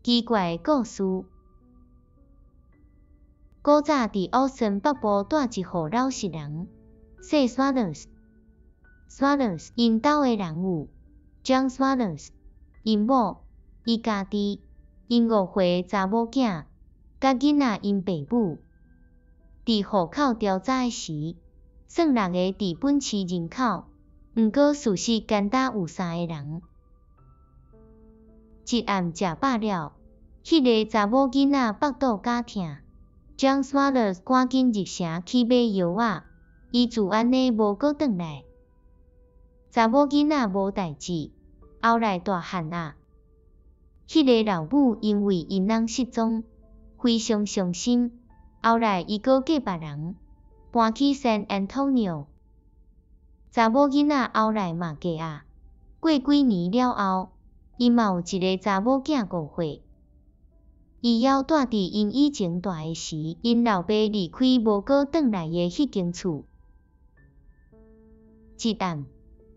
奇怪的故事。古早佇 Austin 北部蹛一戶老實人，姓 Smathers。Smathers 𪜶兜的人有 John Smathers，𪜶某，伊家己，𪜶五歲的查某囝，佮囡仔𪜶爸母。佇戶口調查的時，算六个佇本市人口，毋過事實干焦有三个人。一暗食飽了，彼个查某囡仔腹肚絞疼，John Smathers 趕緊入城去買藥仔，伊就按呢無閣轉來。查某囡仔無代誌，後來大漢啊，彼个老母因為𪜶翁失蹤，非常傷心。後來伊閣嫁別人，搬去 San Antonio。查某囡仔後來嘛嫁啊，過幾年了後，𪜶嘛有一个查某囝5歲。伊猶蹛佇𪜶以前蹛的時，𪜶老爸離開無閣轉來的彼間厝。一暗，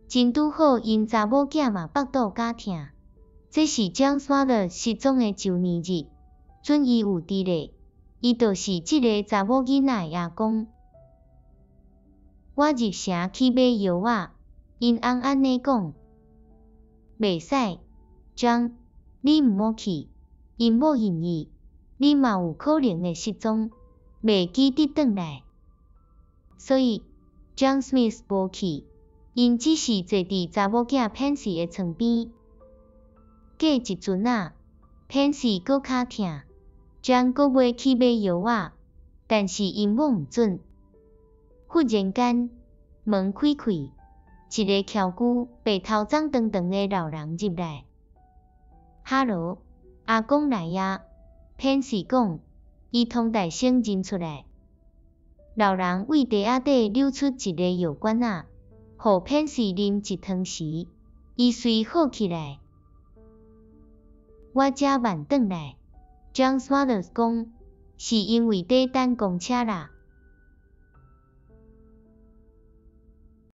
真拄好𪜶查某囝嘛腹肚絞疼，這是 John Smathers 失蹤的週年日，準伊有佇咧，伊就是這个查某囡仔的阿公。我入城去買藥仔，𪜶翁按呢講，袂使，John，你毋好去。𪜶某建議，你嘛有可能會失蹤，袂記得轉來。所以，John Smith 無去，𪜶只是坐佇查某囝 Pansy 的床邊。過一陣仔，Pansy 閣較疼，John 閣欲去買藥仔，但是𪜶某毋准。忽然間，門開開，一个蹺鬚白頭鬃長長的老人入來。哈囉，阿公來啊！Pansy 講，伊通大聲認出來。老人為袋仔底溜出一个藥罐仔，予 Pansy 啉一湯匙，伊隨好起來。我遮慢轉來，John Smathers 講，是因為佇等公車啦。